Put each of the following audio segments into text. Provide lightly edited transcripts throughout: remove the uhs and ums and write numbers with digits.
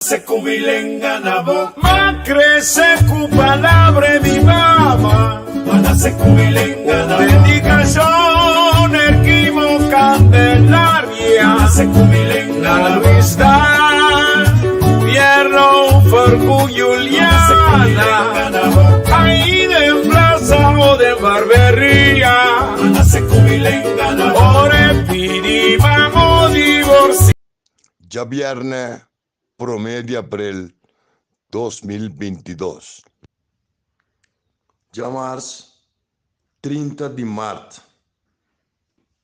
Se ku mi lenga na bo. M'a krese ku palabra e mi mama. M'a nase ku mi lenga na bo. Dedikashon Erquimo Candelaria. M'a nase ku mi lenga na bo. Luis Dan Fierro Fergu Juliana. Ahí den plaza o den barberia. M'a nase ku mi lenga na bo. Ora e pidi mamo divorcia. Djabièrnè promé di aprel 2022. Djamars 30 di mart.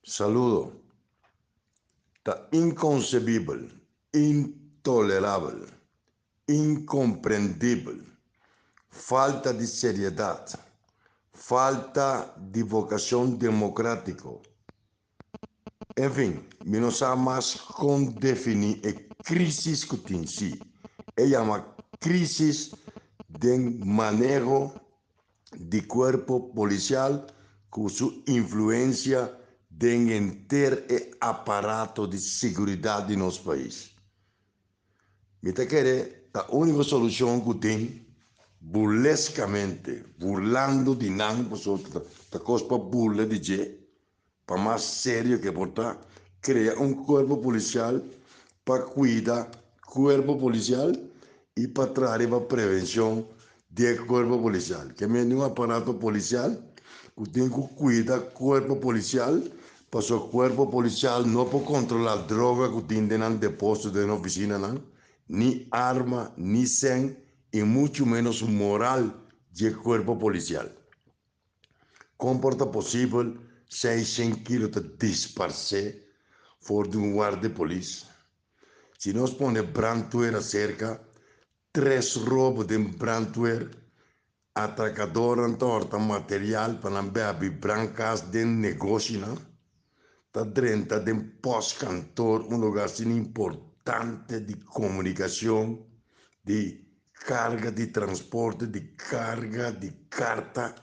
Saludo. Ta inkonsebibel, intolerabel, inkomprendibel, falta di seriedat, falta di vokashon demokrátiko. En fin, mi no sa mas kon definí e krísis ku tin. Sí, e yama krísis den maneho di kuerpo polisial ku su influensia den henter e aparato di siguridat di nos pais. Mi ta kere ta úniko solushon ku tin, burleskamente, burlando di nan, pasobra ta kos pa burla di dje, pa mas serio ke por ta, krea un kuerpo polisial pa kuida kuerpo polisial i pa traha riba prevenshon di e kuerpo polisial. Ke mende un aparato polisial ku tin ku kuida kuerpo polisial pasobra kuerpo polisial no por kontrolá droga ku tin den nan deposito den ofisinanan, ni arma, ni sèn i muchu ménos moral di e kuerpo polisial. Kon por ta posibel seishen kilo ta disparsé for di un warda di polis? Si nos pone brandweer aserka, tres robo den brandweer, atrakadornan ta horta material pa nan bèbi brankas den negoshinan, ta drenta den postkantoor, un lugar asina importante di komunikashon, di Karga di transporte di karga di karta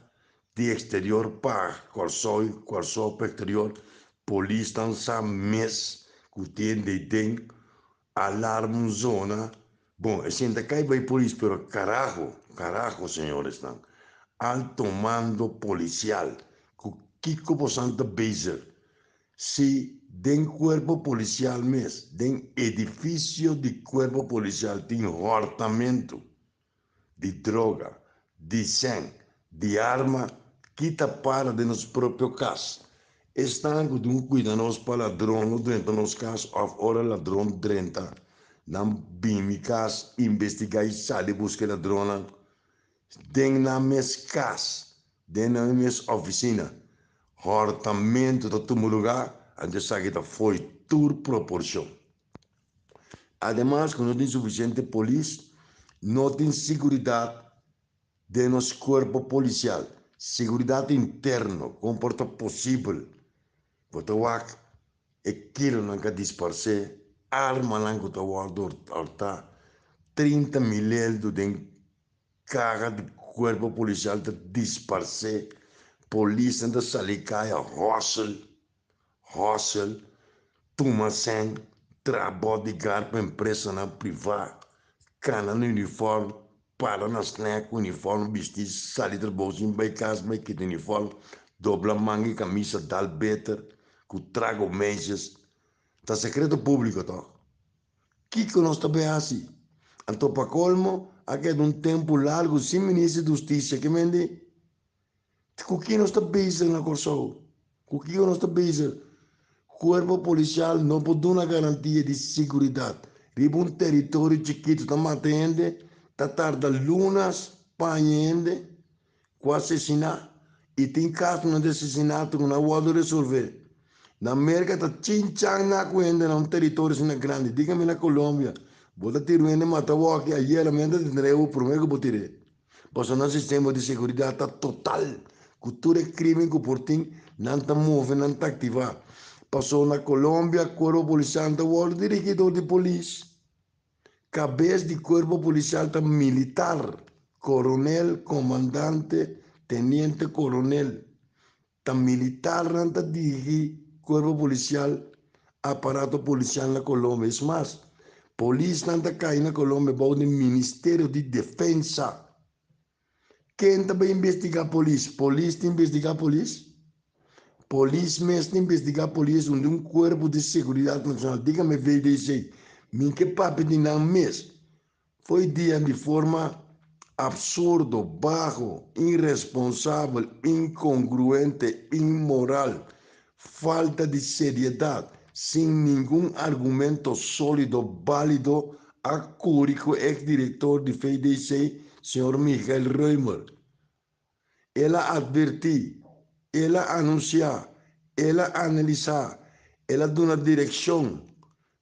di eksterior pa Kòrsou i Kòrsou pa eksterior, polisnan sa mes ku tin dei den alarm un zona. Bon, esei ta kai bai polis, pero karaho, karaho señoresnan, alto mando polisial ku kiko bosan ta bezig? Si den kuerpo polisial mes, den edifisio di kuerpo polisial tin hòrtamentu di droga, di sèn, di arma, ki ta para den nos propio kas? Esnan ku tin ku kuida nos pa ladron no drenta nos kas òf ora ladron drenta, nan bini kas investigá i sali buska e ladronnan Den nan mes kas, den nan mes ofisina, hòrtamentu ta tuma lugá, anto esaki ta fo'i tur proporshon. Ademas ku no tin sufisiente polis, no tin siguridat den nos kuerpo polisial, siguridat interno, kon por ta posibel bo ta wak e kilonan ka disparsé, armanan ku ta wòrdu hòrtá, 30 mileldu den Kaga di kuerpo polisial ta disparsé, polisnan ta sali kaya hòsel, hòsel, tuma sèn, traha bodyguard pa empresanan privá, kana na unifòrm, para na snèk ku unifòrm bistí, sali trabou sin bai kas bai kita unifòrm, dobla manga i kamisa dal beter ku trago meisjes. Ta sekreto públiko tòg? Kiko nos ta bay hasi? Anto pa colmo a keda un tempo largo sin minister di husticia ke mende cu ki nos ta bezig na Corsou? Cu kiko nos ta bezig? Cuerpo policial no por duna garantia di seguridad riba un territorio chikito ta mata hende ta tarda lunas pa haña hende ku asesiná i tin kasonan di asesinato ku no a wòrdu resolvé. Na Merka ta chinchan na ku hende na un teritorio asina grandi. Dígame na Colombia, bo ta tira un hende mata wòki, ayera mi hende ta tendré bo promé ku bo tir'é. Pasobra nan sistema di seguridat ta total, ku tur e krimen ku por tin, nan ta move, nan ta aktivá. Pasobra na Colombia kuerpo polisial ta wòrdu dirigí dor di polis. Kabes di kuerpo polisial ta militar, koronel, komandante, teniente koronel. Ta militarnan ta dirigí kuerpo polisial, aparato polisial na Colombia. Es mas, Polisnan ta kai na Colombia bou di Ministerio di Defensa. Ken ta bai investigá polis? Polis ta investigá polis? Polis mes ta investigá polis un di un kuerpo di seguridat nashonal. Dígame VDC. Mi ke papia di nan mes. Fo'i dia di forma absurdo, baho, iresponsabel, incongruente, inmoral, falta di seriedad, sin ningun argumento solido balido a curi cu ex director di VDC, señor Michael Römer. El a adverti, el a anuncia, el a analisa, el a duna direccion.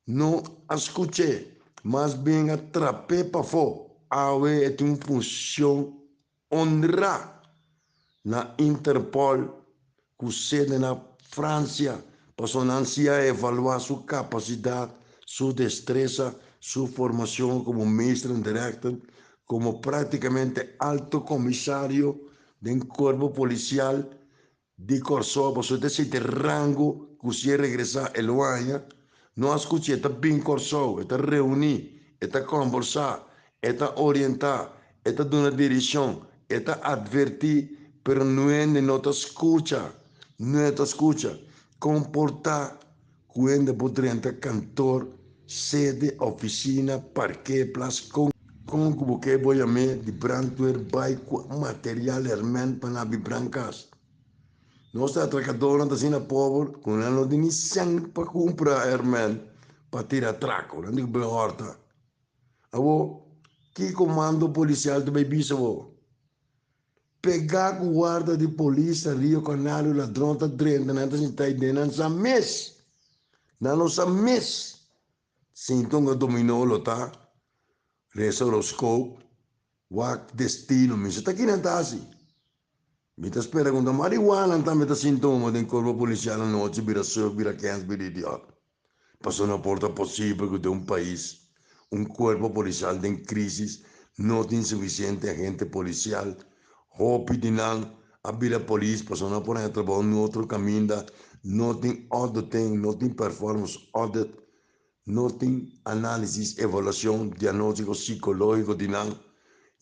No a scuch'é, mas bien a trap'é pafó. Awe e tin un funcion honrá na Interpol cu sede na Francia, pasobra nan si a evaluá su capacidad, su destresa, su formacion como meester en rechten, como practicamente alto comisario den cuerpo policial di Kòrsou pasobra e ta sinti rango ku si e regresá e lo haña. No a skuch'é, e ta bin Kòrsou, e ta reuní, e ta kòmbersá, e ta orientá, e ta duna direkshon, e ta atvertí, pero nuende no ta skucha, no ta skucha. Komportá ku hende por drenta kantor, sede, ofisina, parkeerplaats, kon kon ku bo ke bo yam'é di brandweer bai ku material herment pa nan abi brankas. Nos atrakadornan ta asina pober ku nan no tin ni sèn pa kumpra herment pa tira atrako, nan tin ku bai hòrta. Awor, ki komando polisial ta bai bisa bo? Pegá ku warda di polis na Rio Canario ladron ta drenta nan ta sinta ei den nan sa mes. Nan no sa mes. Sinta un dominó lo ta resa horoscoop wak destino mi sa ta kinan ta hasi. Mi ta spera ku ta marihuana tambe ta sintoma den cuerpo policial anochi bira suf bira kens bira idiot. Pasobra no por ta posibel ku den un pais un kuerpo polisial den krisis no tin sufisiente agente polisial. Hopi di nan a bira polis pasobra no por haña trabou den otro kaminda, no tin auditing, no tin performance audit, no tin análisis, evaluashon, diagnóstiko sikológiko di nan.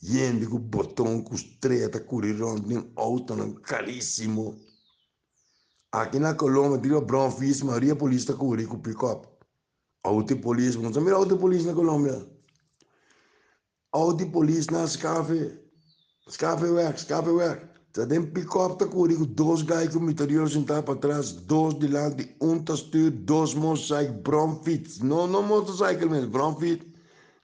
Yende ku boton ku strea ta kuri rònt den outonan karísimo. Aki na Colombia tin riba brown fish mayoria polis ta kuri ku pick up. Auto di polis, bo no sa mira auto di polis na Colombia. Auto di polis na skafe, skafe wek, skafe wek. Ta den pick up ta kuri ku dos guy ku miterior sintá patras, dos dilanti, un ta stuur, dos motorcycle, brown fiets. No, no motorcycle mes, brown fiets.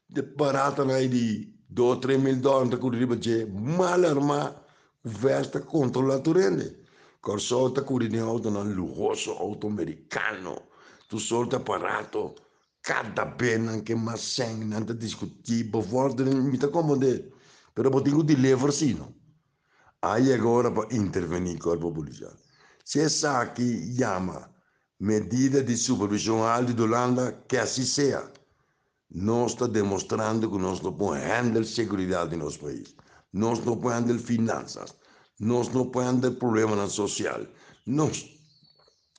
De baratanan ei di dos, tres mil dòler ta kuri riba dje, mal armá. Ku vèst ta kontrolá tur hende. Kòrsou ta kuri den outonan luhoso, outo merikano, tur sorti aparato. Kada be nan ke mas sèn, nan ta diskutí, bevordering, mi ta komprondé, pero bo tin ku deliver si no. A yega ora pa intervení kuerpo polisial. Si esaki yama medida di supervishon haltu di Hulanda, ke asi sea. Nos ta demostrando ku nos no por handle seguridat di nos pais, nos no por handle finansas, nos no por handle problemanan sosial, nos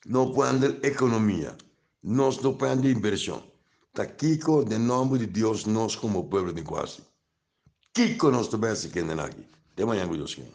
no por handle ekonomia, nos no por handle invershon. Ta kiko den nòmber di Dios nos komo pueblo tin ku hasi? Kiko nos ta bai hasi kende nan aki? Te mañan ku Dios kier.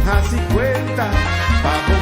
Hasi kuenta pa bo.